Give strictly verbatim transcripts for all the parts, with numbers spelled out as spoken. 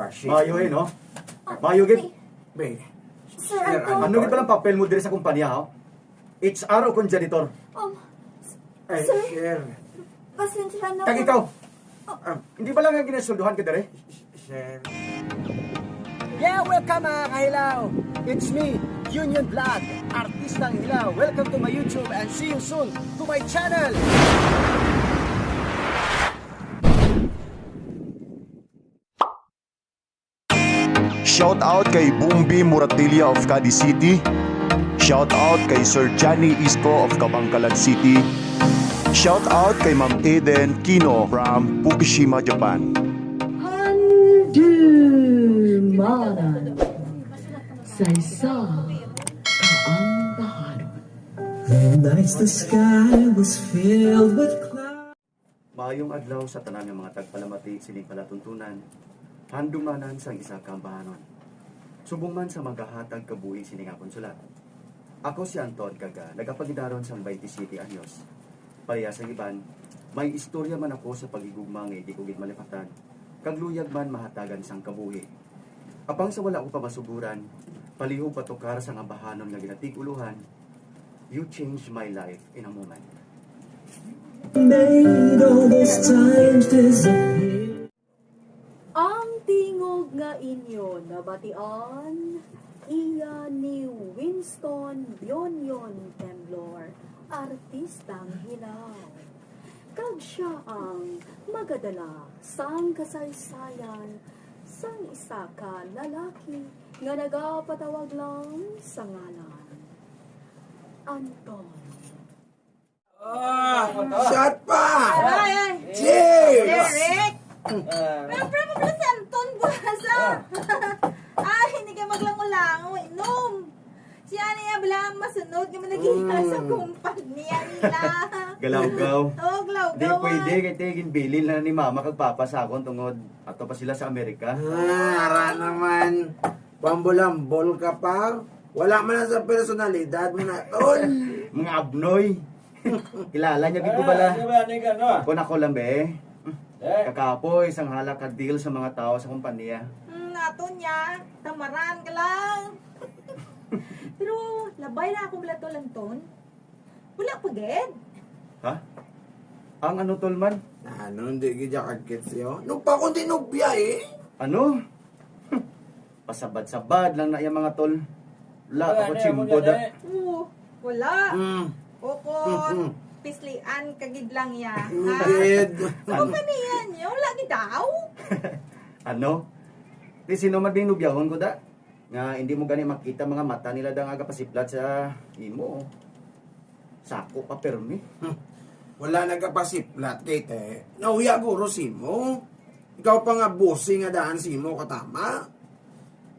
Mayo, eh, no? Mayo gid. Be, Sir Sir Anton. Ano gid palang papel mo diri sa kumpanya, ha? H R o kon janitor? Um, s- Ay, sir, sir. Pasensya na Kag po. Ikaw? Ah. Hindi ba lang ang ginasulduhan ka diri? Sir. Yeah, welcome, mga kahilaw. It's me, Union Vlog, Artistang Hilaw. Welcome to my YouTube and see you soon to my channel. Shout out kay Bumbi Muratilla of Cadiz City. Shout out kay Sir Johnny Isko of Kabankalan City. Shout out kay Ma'am Eden Kino from Fukushima, Japan. Handumanan sa isa ka ang bahanon. Nights the sky was filled with clouds. Maayong adlaw sa tanan nga mga tagpalamati sining palatuntunan. Handumanan sang isa ka ambahanon. Subong man sa magahatag kabuhi sining akon sulat. Ako si Anton kag, ah, nagapangidaron sang twenty-siyete anyos. Pareha sang iban, may istorya man ako sa paghigugma nga indi ko gid malipatan, kag luyag man mahatagan sang kabuhi. Apang sa wala ko pa masuguran, palihog patukar sang ambahanon nga ginatig-ulohan, You Changed My Life in a Moment. Made all these times disappear. Ang tingog nga inyo nabatian, iya ni Winston Yonyon Temblor, artistang hilaw. Kag sia ang magadala sang kasaysayan sang isa ka lalaki nga nagapatawag lang sa ngalan Anton. Ah, shot pa! Aray, ay. Cheers! Eric! Ah. Pero, pero, pero si Anton Buasa. Ah. Ay, hindi ka maglango-lango, inom. Si ano yan, bala ang masunod nga managiya sa Mm. kumpanya nila. Galawgaw. Oh, galawgaw, Di pwede, ah. Kay tigin bilin na ni mama kag papa sa akon tungod ato pa sila sa Amerika. Ah, ara naman. Pambulambol ka pa. Wala man lang sa personalidad mo na, tol. Mga abnoy. Kilala niya gid ko bala. Ano ba, ano ka, no? Kung ako lang, be. Eh. Kakapoy, isang halak ka deal sa mga tao sa kumpanya. Hmm, ato niya, tamaran ka lang. Pero, labay na ako bala to lang, Ton. Wala pa gid. Ha? Ang ano, tol, man? Ano, hindi gid ya kagkit siya? Nung pa kundi nubya, eh. Ano? Pasabad-sabad lang na iya, mga tol. Wala, ako ano, chimbo ano, da. Ano? Oo, wala. Mm. Kukon, Mm, mm. Pislian ka gid lang ya, ha? Gid. Sa kumpanya niya, wala gid daw. Ano? Di sino man binubyahon ko, da? Nga hindi mo gani makita mga mata nila da nga agapasiplat sa imo. Sako pa permi. Hmm. Wala nagapasiplat kay te. Nauya guro simo. Ikaw pa nga bossing nga daan simo katama.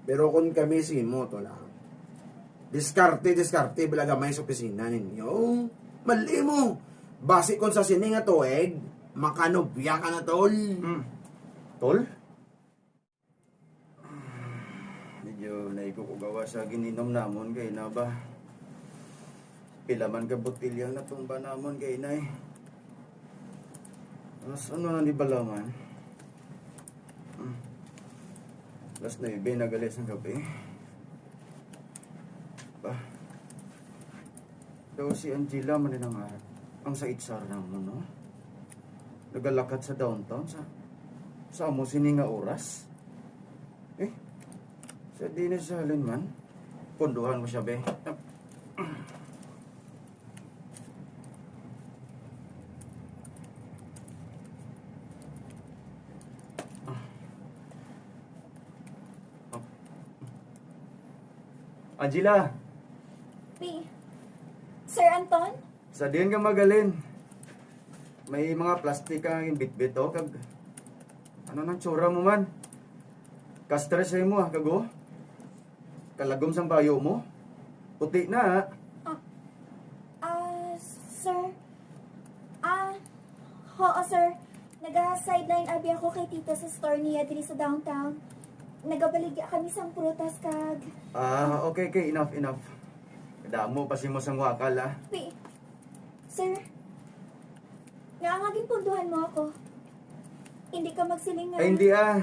Pero kung kami simo to lang. Diskarte, diskarte, bala gamay sa opisina ninyo. Mali mo. Basi kung sa sini nga tuig, makanubya ka na, tol. Hmm. Tol? Medyo naigo ko gawa sa gininom namon kay na ba. Pila man ka botilya ang natumba namon kay na eh. Mas ano na di balaman? Hmm. Alas nuebe na gali sang gabi. Ba. Daw si Angela man din ang, ah, ang sa H R namon, no? Nagalakat sa downtown sa, sa amo sini nga oras. Eh, sa dinis sa halin man. Punduhan ko siya, be. Angela! Pi. Sir Anton? Sa diin ka magalin? May mga plastic ka nga bitbit, oh, kag ano nang tsura mo man? Kastres sa imo, ah, kago? Kalagom sang bayo mo? Puti na, ah. Ah, ah, sir. Ah, oo, sir. Naga-sideline abi ako kay tita sa store niya diri sa downtown. Nagabaligya kami sang prutas kag Ah, okay, okay. Enough, enough. Kadamo pa si mo sang wakal, ah. Wait. Sir, nga nga ginpunduhan mo ako. Hindi ka magsiling nga Ay, hindi, ah.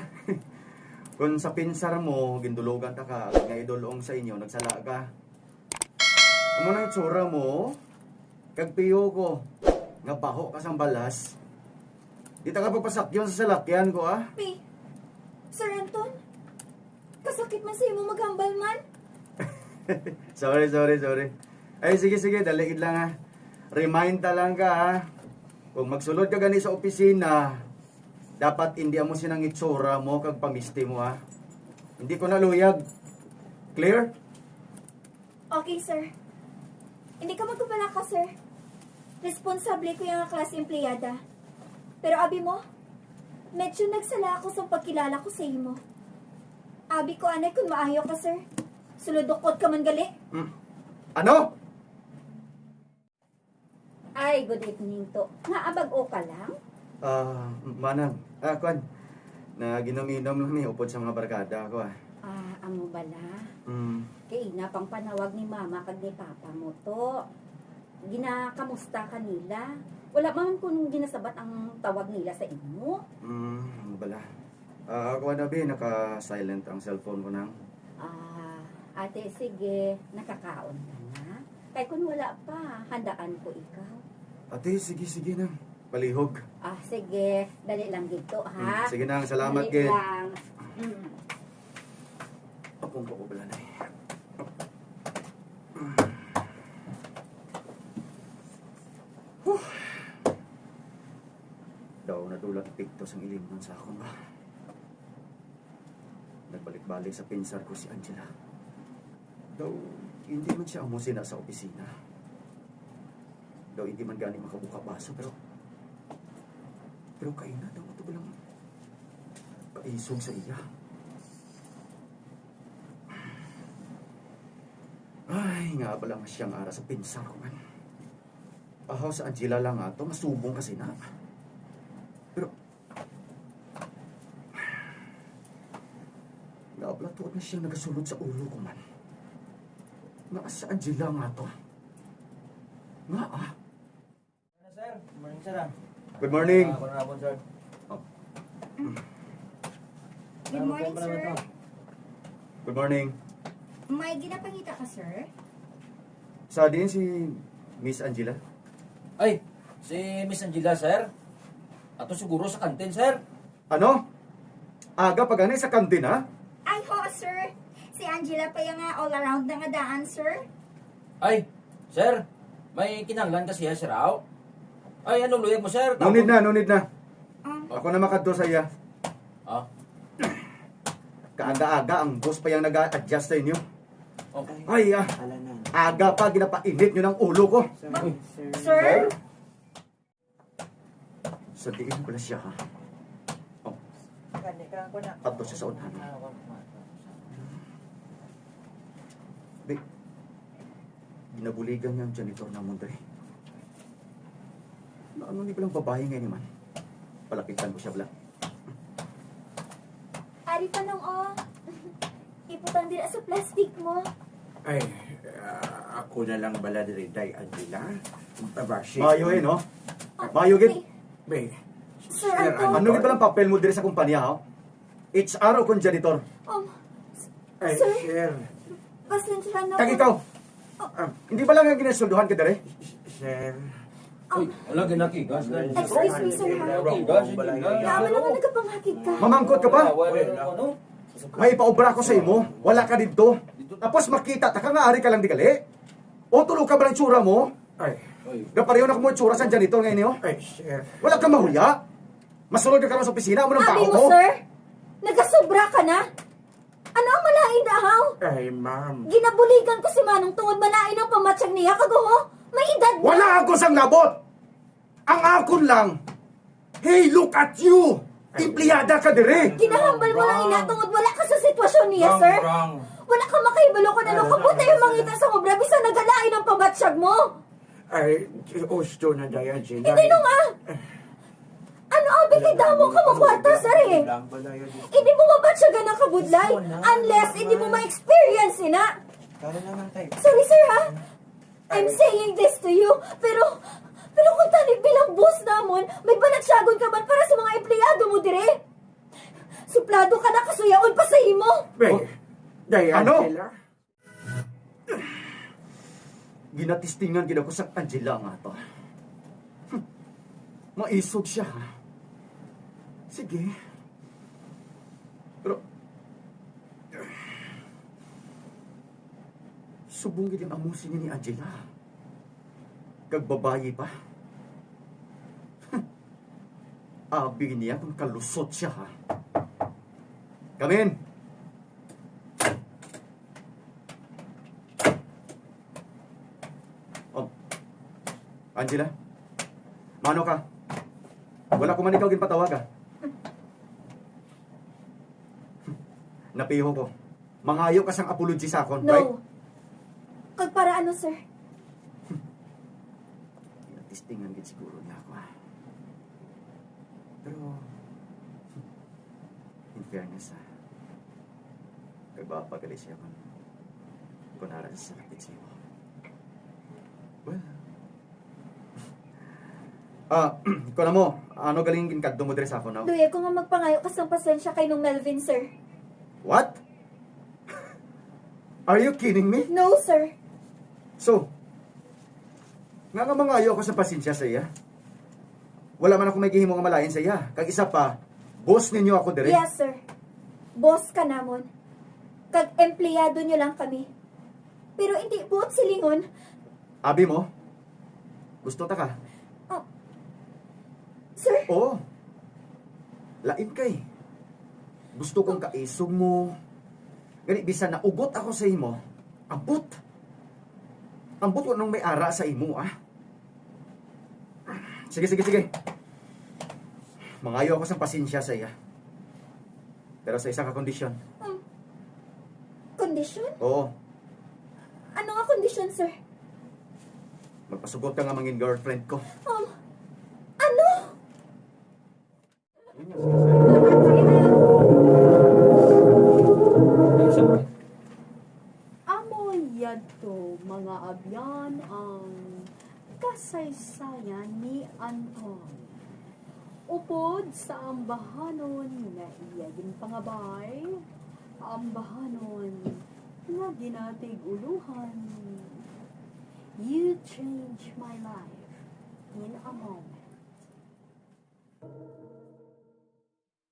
Kung sa pinsar mo, gindulogan ta ka, nga idulong sa inyo, nagsala ka. Amo na itsura mo, kag piyo ko, nga baho ka sang balas. Di ta ka pagpasakyon sa salakyan ko, ah. Pi, Sir Anton, kasakit man sa imo maghambal man. Sorry, sorry, sorry. Ay, sige, sige, dali gid lang, ha. Remind ta lang ka, ha. Kung magsulod ka gani sa opisina, dapat hindi amo sinang itsura mo kag pamisti mo, ha. Hindi ko na luyag. Clear? Okay, sir. Hindi ka magkabalaka, sir. Responsable ko yung klase empleyada. Pero abi mo, medyo nagsala ako sa pagkilala ko sa imo. Abi ko anay kung maayo ka, sir. Sulod dukot ka man gali. Hmm. Ano? Ay, good evening to. Nga, abag-o ka lang? Ah, manang. Ah, kwan. Naginom-inom lang ni upod sa mga barkada ko, ah. Ah, amo bala? Mm. Kay ina pang panawag ni mama kag ni papa mo to. Ginakamusta ka nila? Wala man kun ginasabat ang tawag nila sa imo. Mm, amo bala. Ah, ako na, bi, naka-silent ang cellphone ko nang. Ah, ate, sige, nakakaon ka na? Kay kun wala pa, handaan ko ikaw. Ate, sige, sige nang. Palihog. Ah, sige, dali lang gid to, ha? Hmm, sige nang, salamat gid. Dali lang. Mm. Apong pa ko bala na eh. Huh. Daw nadulat pigto sang ilimnon sa akon ba? Nagbalik-balik sa pinsar ko si Angela. Daw, hindi man siya amo sina sa opisina. Daw, hindi man gani makabuka baso, pero, pero kaina daw ito lang kaisog sa iya. Ay, nga ba lang siyang ara sa pinsar ko man. Ahaw sa Angela lang ato, masubong kasi na. Pero, Naabla tuod na siya nagasulod sa ulo ko man. Nga sa Angela nga to. Nga ah. Sir, good morning, sir, ah. Good morning. Ah, good morning, sir. Oh. Good morning, sir. Good morning. May ginapangita ka, sir? Sa diin si Miss Angela? Ay, si Miss Angela, sir. Ato siguro sa kantin, sir. Ano? Aga pa gani sa kantin, ha? Ay, ho, sir. Si Angela pa yung nga all around na nga daan, sir. Ay, sir, may kinahanglan ka siya, sir, aw? Ay, ano luyag mo, sir? No need na, no need na. Um, Ako na makadto sa iya. Ah. Kaaga-aga, ang boss pa yung nag-a-adjust sa inyo. Oh. Ay, ah. Ala na. Aga pa, ginapainit nyo ng ulo ko. Sir, Uy. Sir? Sir? Sa diin pala siya, ha? Oh. Gani ka, ako na. Ato siya sa unahan. Ah, ako na. Di, ginabuligan niya ang janitor namon diri. Na ano ni palang babae nga ini man? Palapitan ko siya, bala. Ari pa nung, oh. Iputang dira sa plastic mo. Ay, ah, ako na lang bala diri, Day Angela. Babashi. Mayo eh, no? Ah, Mayo gid. Okay. Be, Sir Sir Anton. Ano gid palang papel mo diri sa kumpanya, ha? H R o kon janitor? Um, s- Ay, sir, sir. Pasensya na Kag po. Ikaw, ah, hindi ba lang ang ginasulduhan ka diri? Sir. Uy, wala ginakigas na. Excuse me, sir, ha? Kigas, hindi na. Naman ako nagkapangakit ka. Mamangkot ka pa? Wala, wala, ano? May paobra ko sa imo. Wala ka dito. Tapos makita ta ka nga ari ka lang di gali. O, tulo ka ba ng tsura mo? Ay. Uy. Gapareho na ko mo tsura sa janitor ngayon, oh. Ay, sir. Wala ka mahuya. Masulod ka karon sa opisina mo ng Abi tao mo, ko. Sir? Nagasobra ka na? Ano ang malain dahaw? Ay, ma'am. Ginabuligan ko si Manong tungod malain ang pamatyag niya, kag, oh, may edad na. Wala ako sang labot. Ang akon lang, hey, look at you. Empleyada ka diri. Ginahambal mo lang ina tungod wala ka sa sitwasyon niya, Wrong, sir. Wrong. Wala ka makahibalo kung ano Ano, kabot na ano, yung ano? Mangita sa obra bisan nagalain ang pamatyag mo. Ay, gusto na, Day Angela. Hindi nung, ah. Ano, abi, kay damo ka mo kwarta, sir, eh. Hindi mo mabatyagan ang kabudlay unless hindi mo ma-experience, ina. Sorry, sir, ha? I'm saying this to you, pero, pero kung tani bilang boss namon, may balatyagon ka man para sa mga empleyado mo dire. Suplado ka na, kasuyaon pa sa imo. Be, Oh. Day Ano? Angela? Ginatistingan gid ako sa Angela nga to. Hmm. Maisog siya, ha? Sige. Pero, subong gid ang amo sini ni Angela. Kag babayi pa. Abi niya kung kalusot siya, ha? Come in! Oh. Angela? Mano ka? Wala ko man ikaw ginpatawag, ah. Napiho ko. Mangayo ka sang apology sa akon, No. right? Kag para ano, sir? Natistingan gid siguro niya ako, ah. Pero, in fairness, ah, kagwapa gali siya kung, kung ara sa sakit sa imo. Well, ah, ikaw na mo, ano galing ginkadto mo diri sa akon, no? Luya ko nga magpangayo ka sang pasensya kay Nong Melvin, sir. What? Are you kidding me? No, sir. So, nga nga mangayo ako sa pasensya sa iya? Wala man ako may gihimo nga malain sa iya. Kag isa pa, boss ninyo ako diri. Yes, sir. Boss ka namon. Kag empleyado nyo lang kami. Pero hindi buot silingon. Abi mo? Gusto ta ka? Oh. Sir? Oo. Lain kay. Gusto kong kaisog mo. Gani, bisan naugot ako sa imo, abot. Ambot ko nung may ara sa imo, ah. Sige, sige, sige. Mangayo ako sa pasensya sa iya. Pero sa isa ka kondisyon. Um, kondisyon? Oo, Ano nga kondisyon, sir? Magpasugot ka nga mangin girlfriend ko. Um, ano? Amo yadto, mga abyan, ang kasaysayan ni Anton. Upod sa ambahanon nga iya ginpangabay, ambahanon nga ginatig-ulohan, You change my life in a moment.